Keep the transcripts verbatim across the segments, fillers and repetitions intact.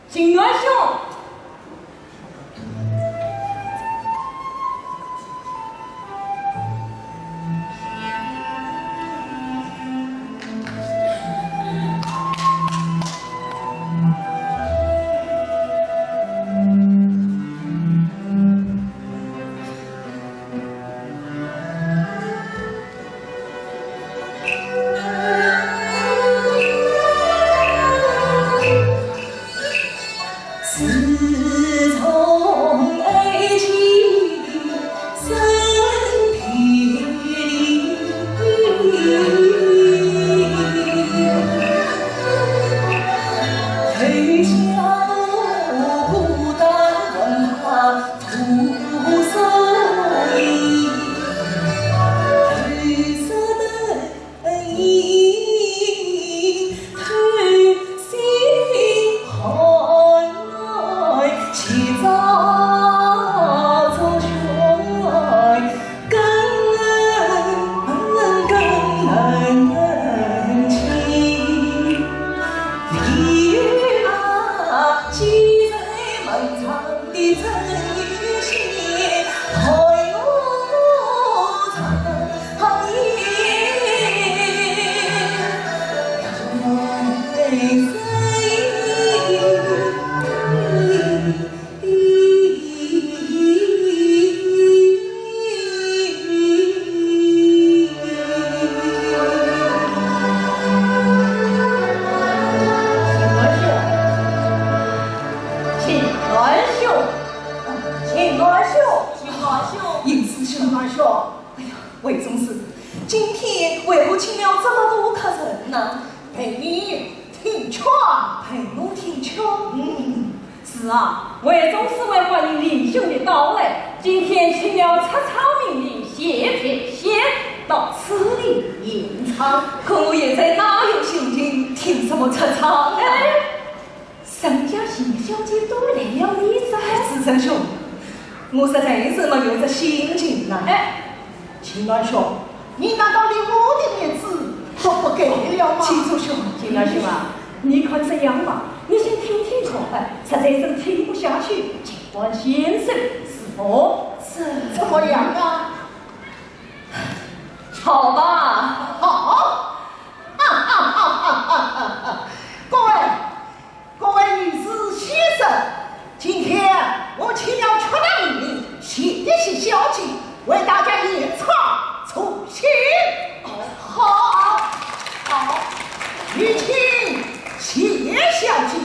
金銮兄。秦銮兄，秦銮兄，秦銮兄，秦銮兄。哎呀，魏宗师，今天为何请了这么多客人呢？陪你听曲。陪我听曲？嗯。 是啊，为宗师为欢迎林兄的到来，今天请了出唱名伶谢佩仙到此地演唱。可我现在哪有心情听什么出唱啊？哎，人家谢小姐都来了，你咋？子成兄，我实在是没有这心情了。哎， 秦銮兄，你难道连我的面子都不给了吗？秦銮兄，秦銮兄啊，你看这样吧，你先听听看，哎，实在是听不下去，尽管现身是否？这怎么样啊？好吧。好，哈哈哈哈哈哈！各位， 各位女士先生，今天我请了曲艺名伶谢谢小姐为大家演唱《楚辞》。好，好，有请谢小姐。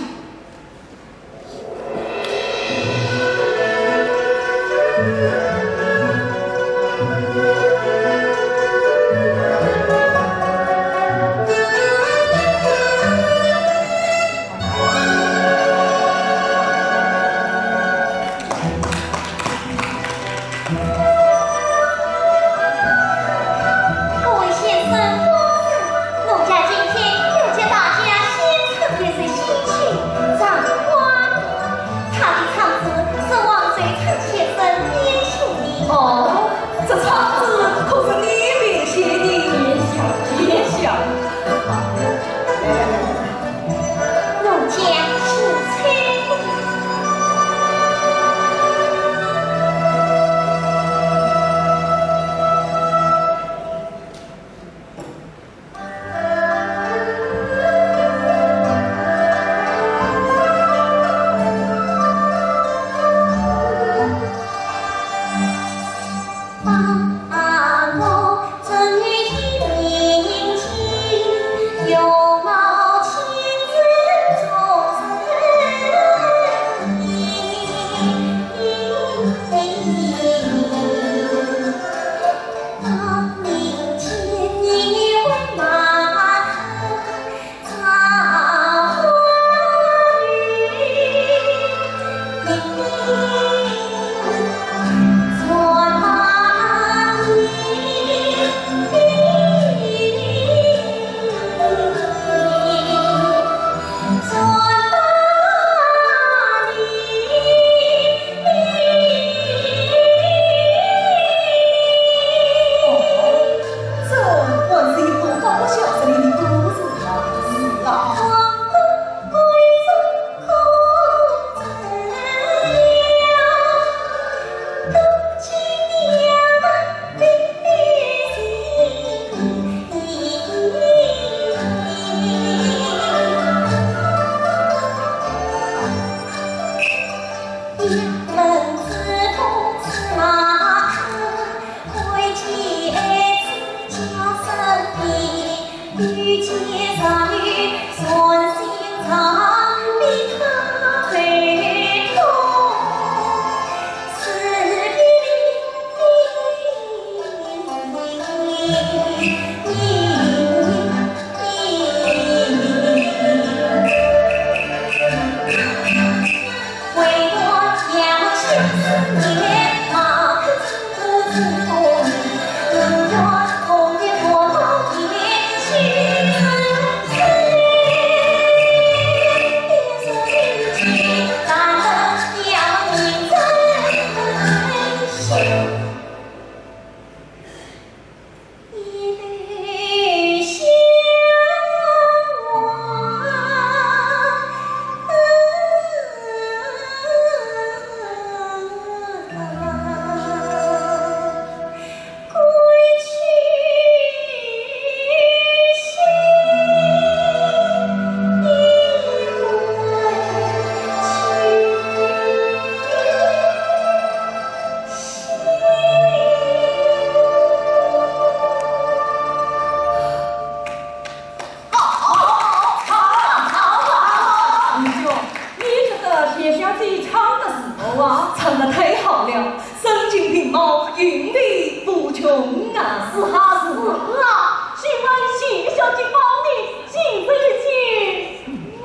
哇，唱得太好了，声情并茂，韵味无穷啊！是啊，是啊，请问谢小姐芳名，今日已经……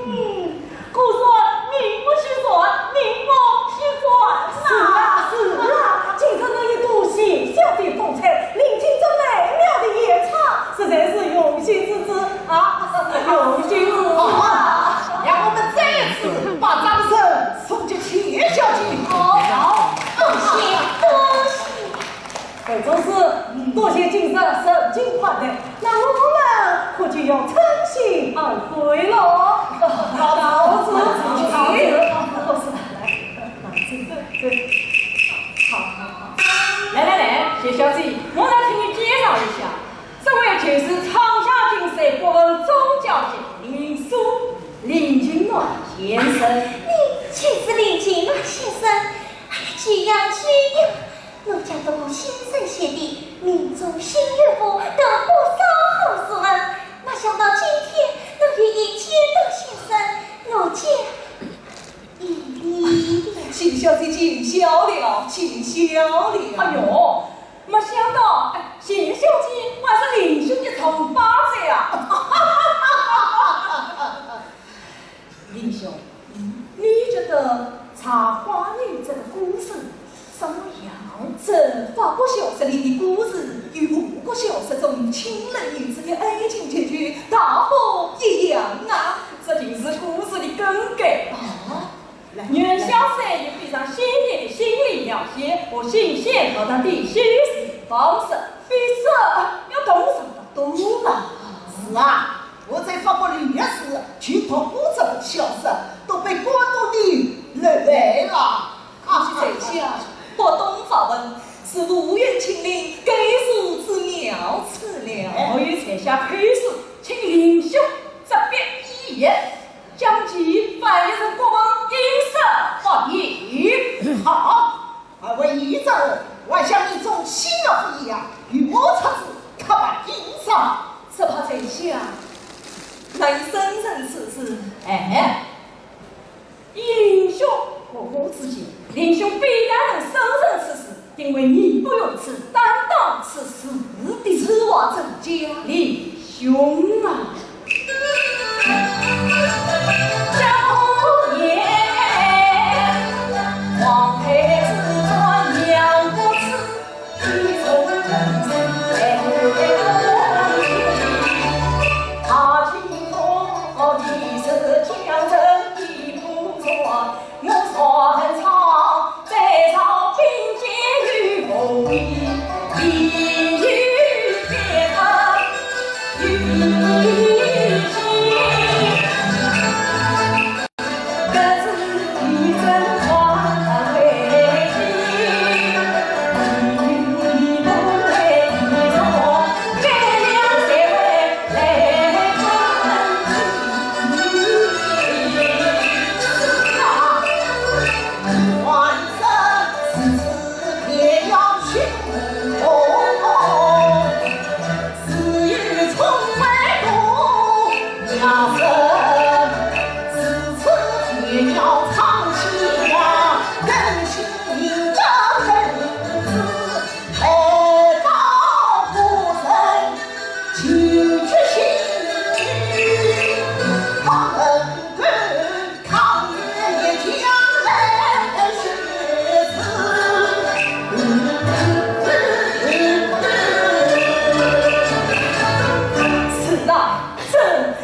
嗯，果然名不虚传，名不虚传呐！是啊，是啊，今日能有谢小姐风采，令今朝美妙的演唱，实在是用心之至啊，用心之至啊！让我们再次把掌声送给谢小姐。好，好，多谢，多谢。 搿种事，多谢今日盛情款待，那我们可就要乘兴而归了。告辞，告辞，告辞。来，来，来，谢小姐，我来替你介绍一下，这位就是唱响金山国文总教授林松，林金銮先生。你就是林金銮先生？哎呀，久仰，久仰。 我家读过先生写的《明珠新月赋》等不少好书文，没想到今天能有幸见到先生，我家有礼了。谢小姐见笑了，见笑了。哎呦，没想到，哎，谢小姐还是林兄的同班哉啊！林兄，你觉得《茶花女》这个故事 什么样？这法国小说里的故事与吴国小说中青楼女子的爱情结局大不一样啊！这就是故事的梗概。啊，原小说有非常鲜艳的心理描写和新鲜好看的叙事方式，比这要动人得多了。是啊，我在法国留学时就读过这部小说，都被感动得流泪了。 可惜在下不懂法文，是无缘亲临，该如何妙处了。我有在下口述，请林兄执笔一言，将其翻译成国文，以示法意。好，二位译者，我想你中心的不一样，与我出自刻板印象。只怕在下难以胜任此事。哎， 依林兄和我之见，林兄非但能胜任此事，定会义不容辞，担当此事的。此话怎讲？林兄啊！是啊，这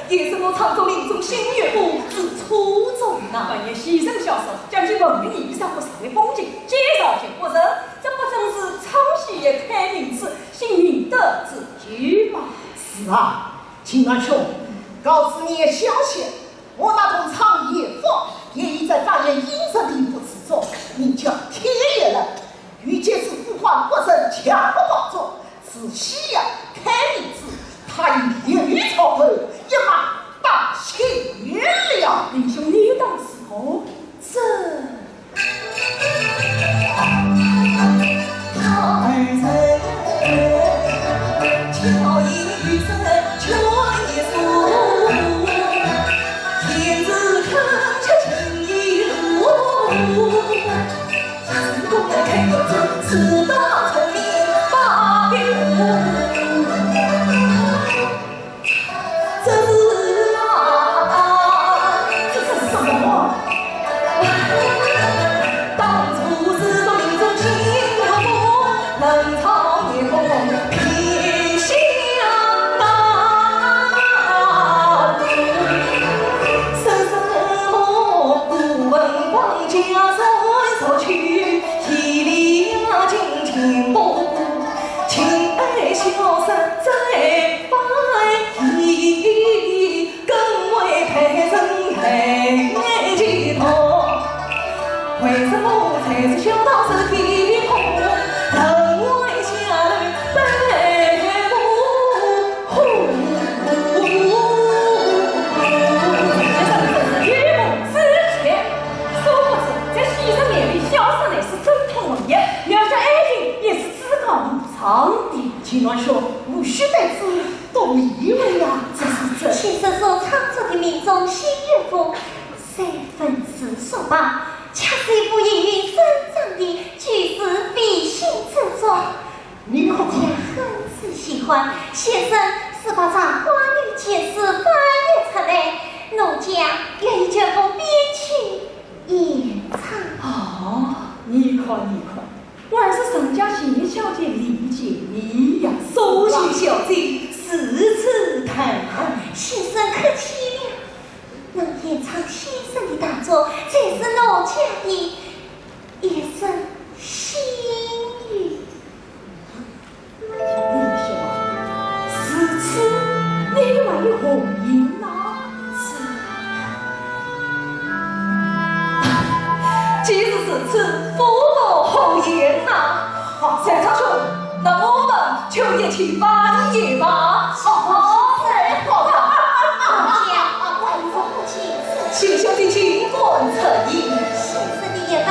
也是我创作《明珠新月赋》之初衷呐。本院戏称小说，将其文艺上不少的风景介绍给国人，这不正是唱戏也开名词，兴明德之举吗？是啊，金銮兄，告诉你也消息，我那童唱《夜访》也已在法院印刷的一部之中，名叫《天夜》了。 欲借此呼唤国人，强国宝座，此戏呀，开名词，他已留于草头，一马当先了。林兄，你道是何？这……这是啊，这是什么？这是这。先生所创作的《命中星月风》，虽非世俗宝，却是一部意蕴深长的举世飞行之作。你看看。我很是喜欢，先生是把这花语全诗翻译出来，奴家愿意全部编曲演唱。哦，你看，你看，还是人家谢小姐理解你呀。多谢小姐如此疼爱。先生客气了。 能演唱先生的大作，才是奴家的一生心愿。你说，如此，你还有何言呐？是。既是如此，夫复何言呐？好，蔡昌兄，那我们 就一起翻译吧。好，好，好。奴家万福不尽。谢小姐尽管诚意。先生的一份，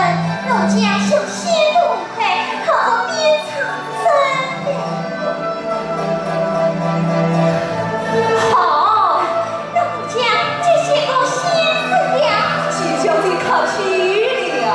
奴家就先入为快，好做编唱之用。好。 奴家就谢过先生了。谢小姐客气了。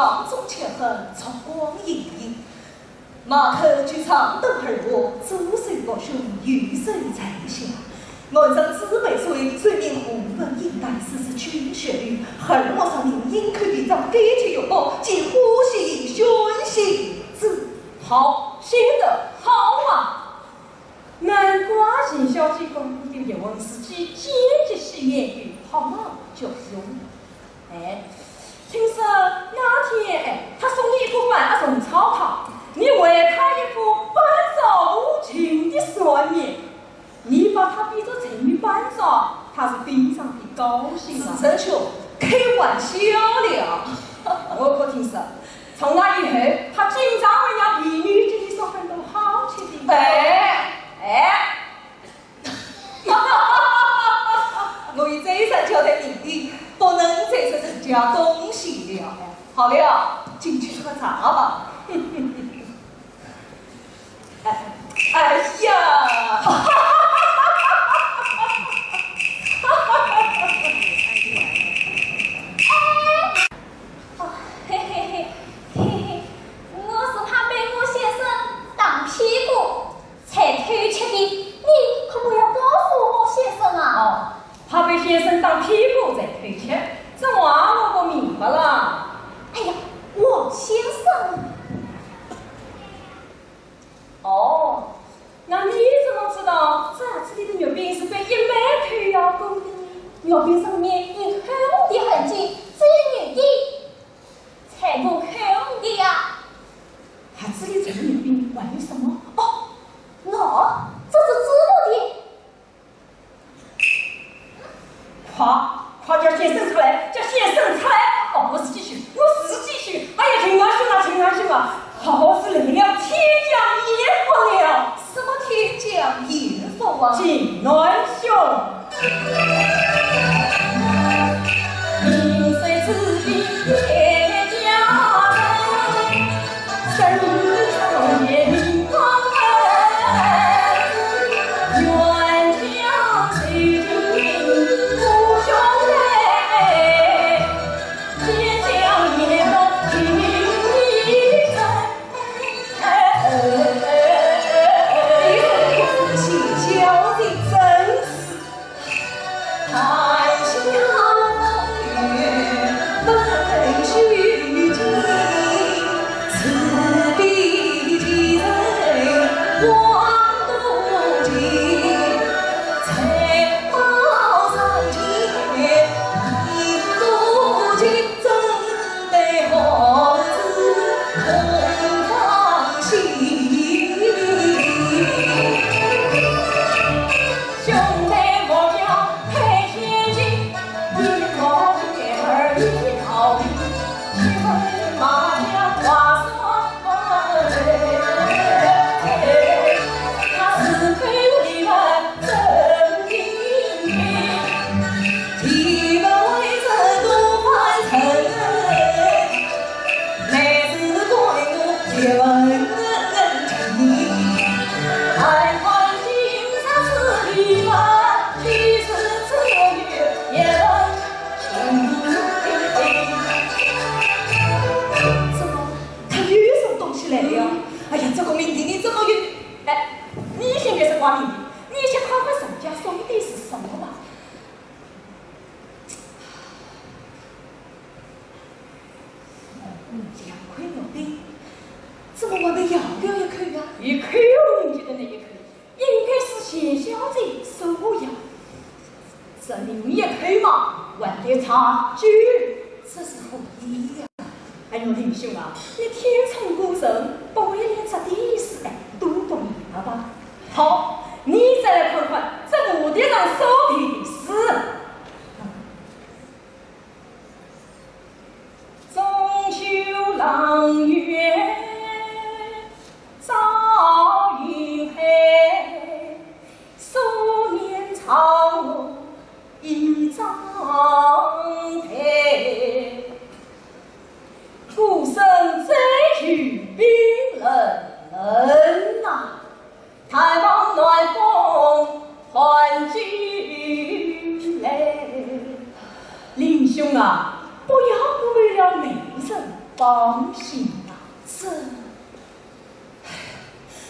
浪中秋恨，烛光隐隐。 马口举长刀而过，左手抱胸，右手在下。岸上紫薇醉，水面红粉映带，丝丝君雪绿。耳目上明，银扣屏障，飞禽玉宝，皆欢喜宣喜之。好，写得好啊！难怪秦小姐讲的一文是几，简直是言语好嘛，就是用。 哎，听说那天，哎，他送你一个板鸭虫草套，你还他一副半少无情的双眼。你把它比作成语板少，他是非常的高兴啊。子成兄，开玩笑了。我可听说，从那以后，他经常为那婢女给你说很多好听的。哎，哎， 我已再三交代你的，不能再说人家东西了。好了，进去喝茶吧。哎，哎呀！哦，嘿嘿嘿，嘿嘿，我是怕被我先生打屁股。 才偷吃的，你可不要告诉我先生啊！哦，怕被先生打屁股才偷吃，这话我不明白了。哎呀，王先生！哦，那你怎么知道这盒子里的月饼是被一妹偷咬过的呢？月饼上面有厚的痕迹，只有你的 才不厚的呀。盒子里这个月饼还有什么？哦，喏，这是子木的。快，快叫先生出来，叫先生出来！哦，我自己去，我自己去。哎呀，秦安兄啊，秦安兄啊，好事来了，天降幸福了。什么天降幸福啊？秦安兄。 怎么，他又送东西来了？哎呀，这个命令你怎么又……哎，你现在是挂命令，你先看看人家送的是什么吧。 两块月饼，怎么还没咬了一口呀？一口，我记得那一口，应该是钱小姐收呀。这里一口嘛，还得差距。这是何意呀？哎呦，林兄啊，你天生古人，不会连这点事哎都不明白吧？好，你再来看看这蝴蝶上收的是…… 中秋阆月照云海，素年朝我一张台。鼓声再举兵人人呐， 探望暖风还继来。林兄啊，不要误会了媒人吧。放心吧，这，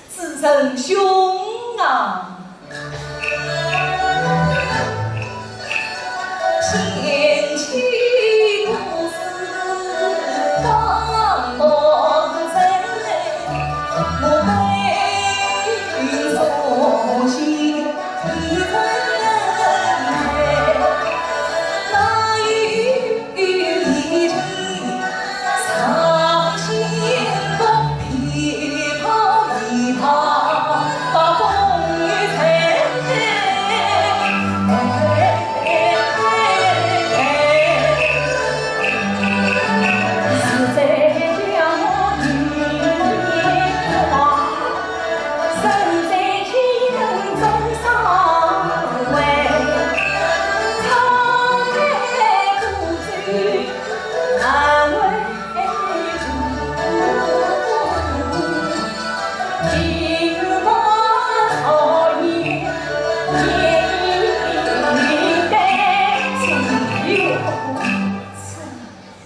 子成兄啊。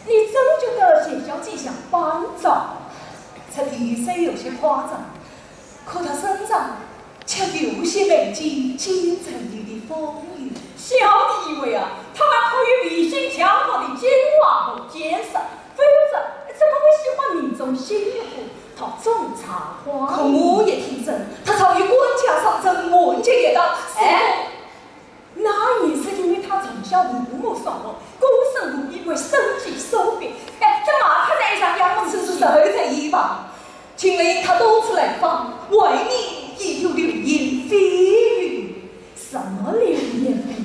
你真觉得钱小姐想帮着？这第一声有些夸张，可她身上 却流些未经见证你的风流。小弟以为啊，她还可以理性强大的奸猾和奸商，否则怎么会喜欢命中心腹读中茶花？可我也听说，她曾与官家上阵，满街游荡。哎，那也是因为她从小父母双亡，孤身无依，为生计所逼。哎，这骂她才一场，要么是是谁在一旁？ 请令他多次来访，外面也有流言蜚语。什么流言蜚语？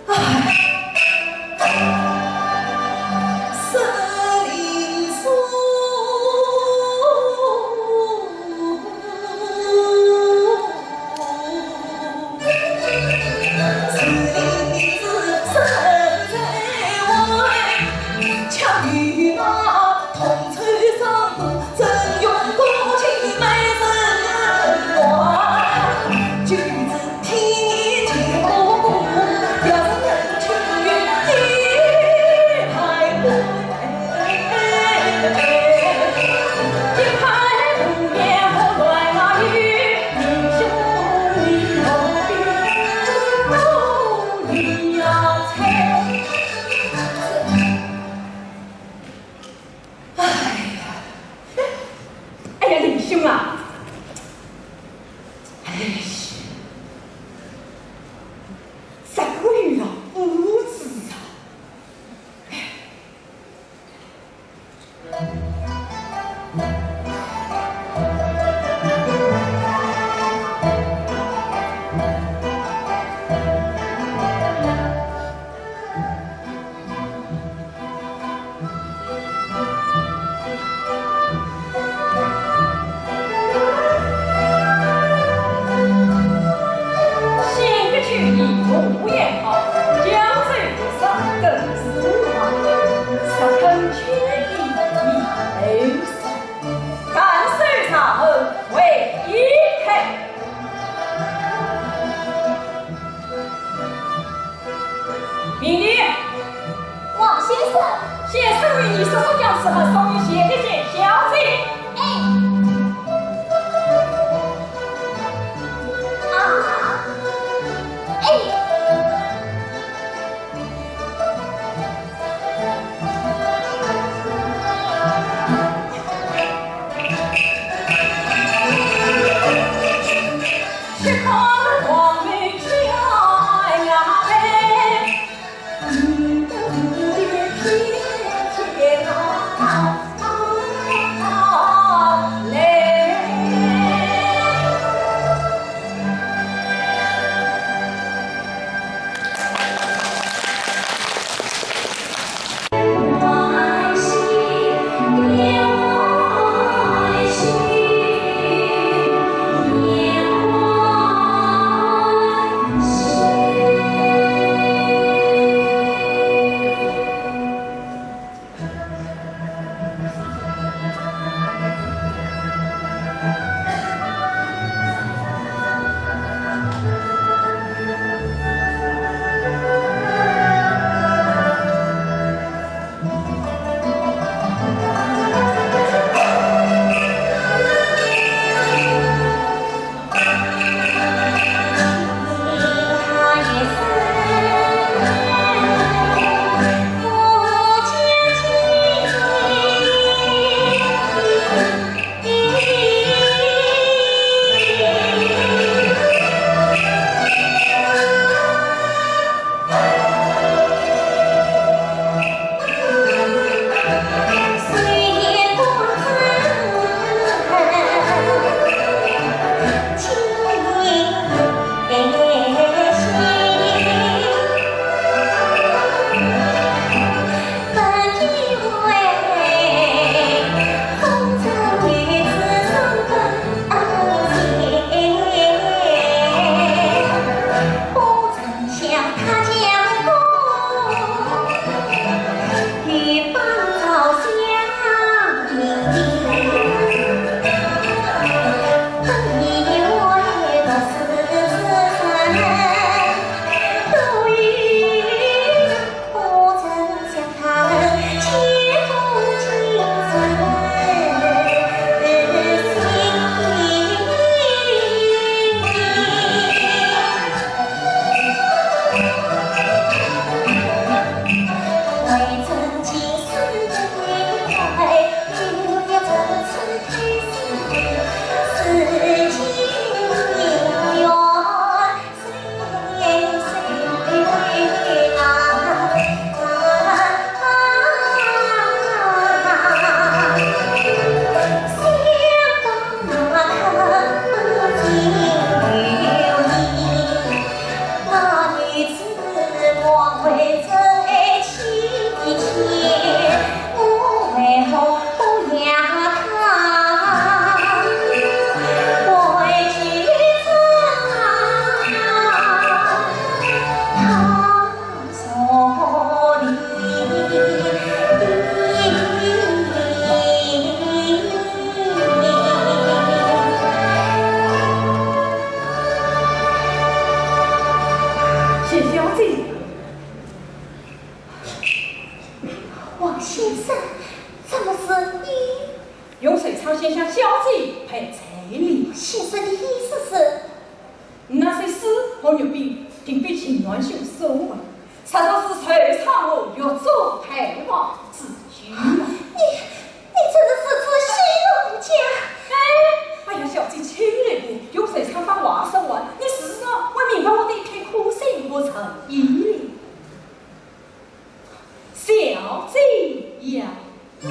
唉，森林寺。用寿昌先生小姐陪在你。先生的意思是？那些诗和玉笔定被秦元兄收回，实在是寿昌我欲做太王之举了。你，你真是失之心无家。哎，哎呀，小姐，请留步，用寿昌把话说完，你自然会明白我的一片苦心和诚意了。 小姐呀，你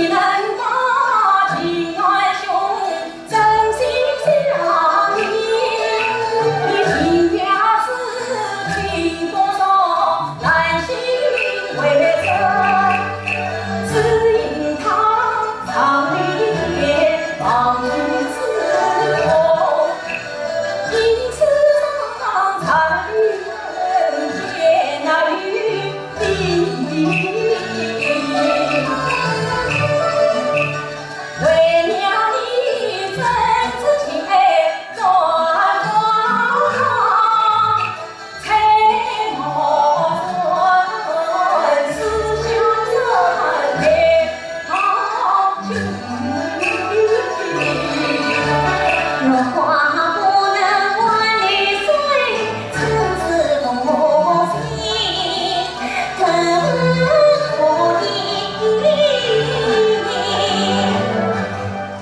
能把情爱兄真心相依，你情愿是听风霜，兰心为证，只因他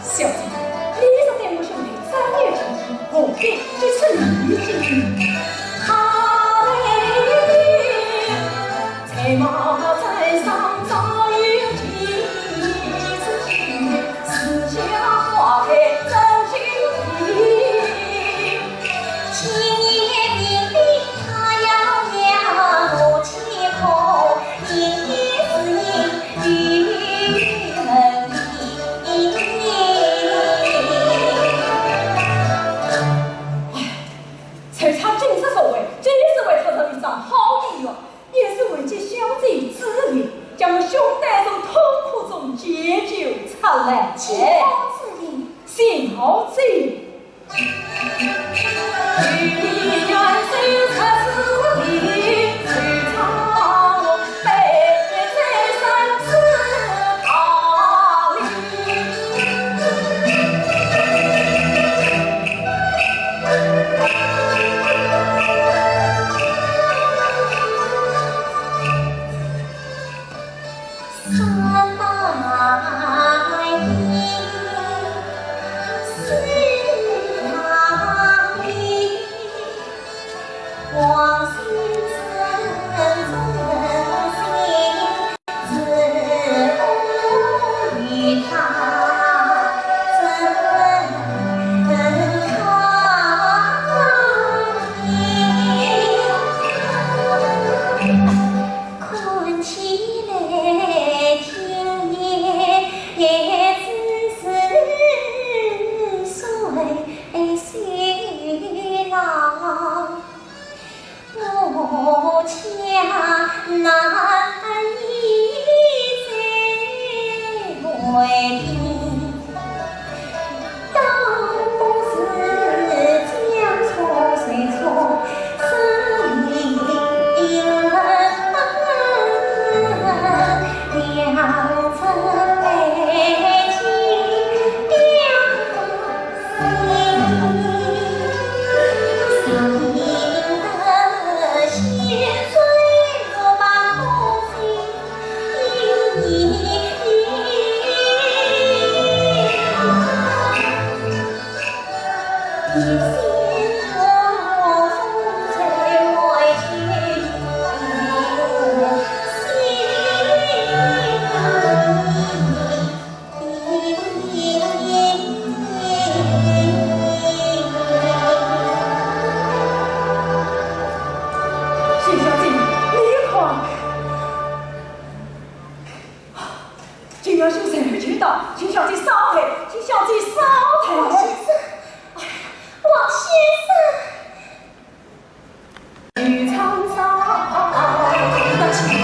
小姐，你是对我兄弟真有情意，何必如此疑心？ 哎，寿昌今日所为，真是为他人一场好意愿，也是为救小姐之力，将我兄弟从痛苦中解救出来。幸好之力。幸好之力。 看起来今夜也只是睡睡了，我家男儿已在外地。 秦小姐，你看。秦元兄随后就到，请小姐稍待，请小姐稍待。王先生，哎呀，王先生。 这种情况，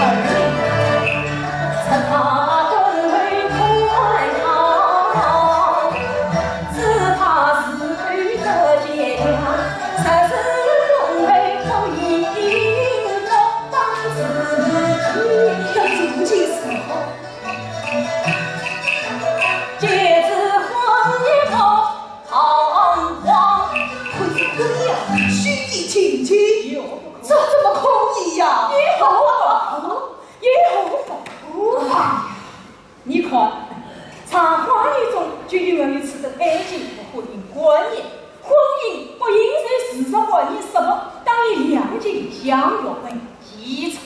大观园中就有关于此等爱情和婚姻观念。婚姻不应受世俗观念束缚，当以两情相悦为基础。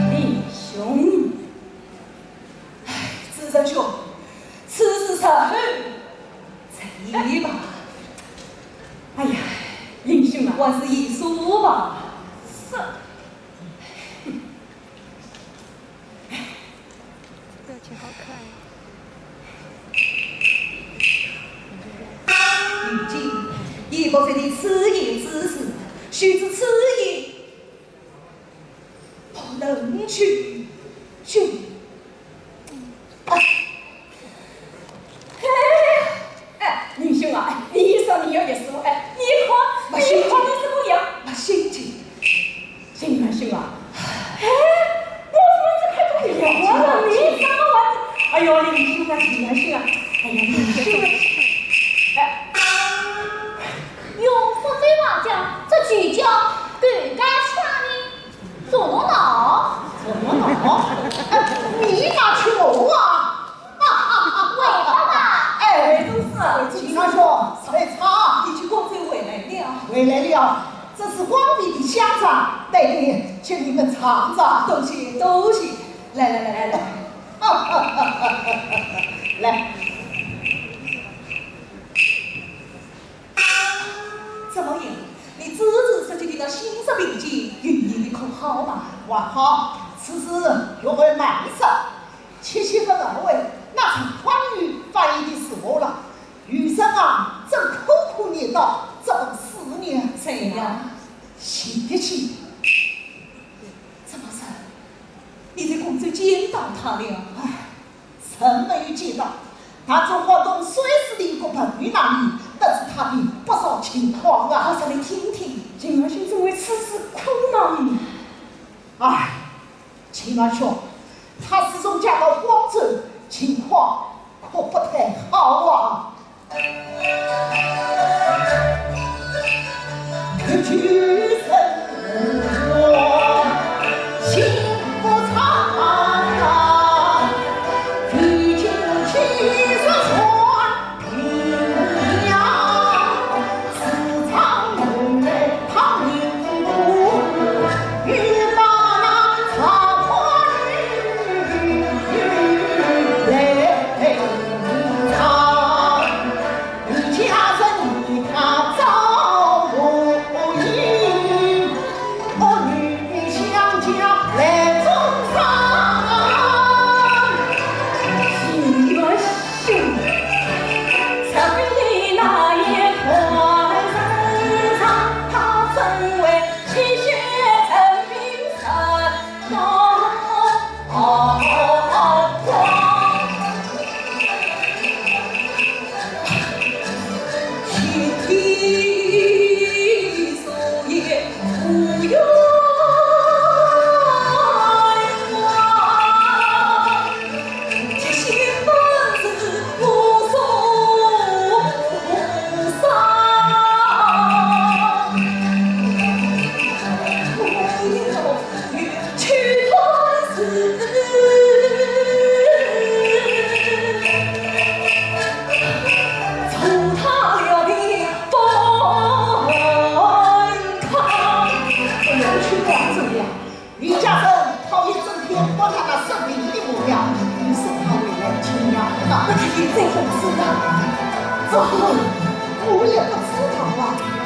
林兄，哎，子成兄，此事稍后再议吧。哎呀，林兄啊，还是言说吧。是。 表情好可爱。如今也不在你此言之时，须知此言不能拒绝。 啊，哎，哎，林兄啊，哎，你说你有意思，哎，你看，你看你这个样，没心情。林元兄啊，哎，我怎么这开这个样啊？你怎么玩？哎呦，林兄啊，林元兄啊，哎呀，林兄啊，哎，用福州话讲，这就叫狗干枪呢。 怎么了？怎么了？哎，你敢去我啊？哈哈哈！喂，爸爸。哎，真是，金山兄，水茶。你去公子回来了。回来了，这是光比的乡长带的，请你们尝尝。多谢，多谢。来来来来来。哈哈哈哈哈！来。 怎么样？你自己说起你的心事病情，运气的可好吧？还好，此事有为难事。七七分二位，那场风雨发现的是我了。余生啊，真苦苦念叨这份思念。谁呀？谢天谢地。怎么说？你在广州见到他了？唉， 真没有见到。他从广东水师帝国朋友那里得知他的不少情况啊。好，说来听听，金元兄怎么会如此苦恼呢？唉，金元兄，他自从嫁到广州，情况可不太好啊。这个事啊，这我也不知道啊。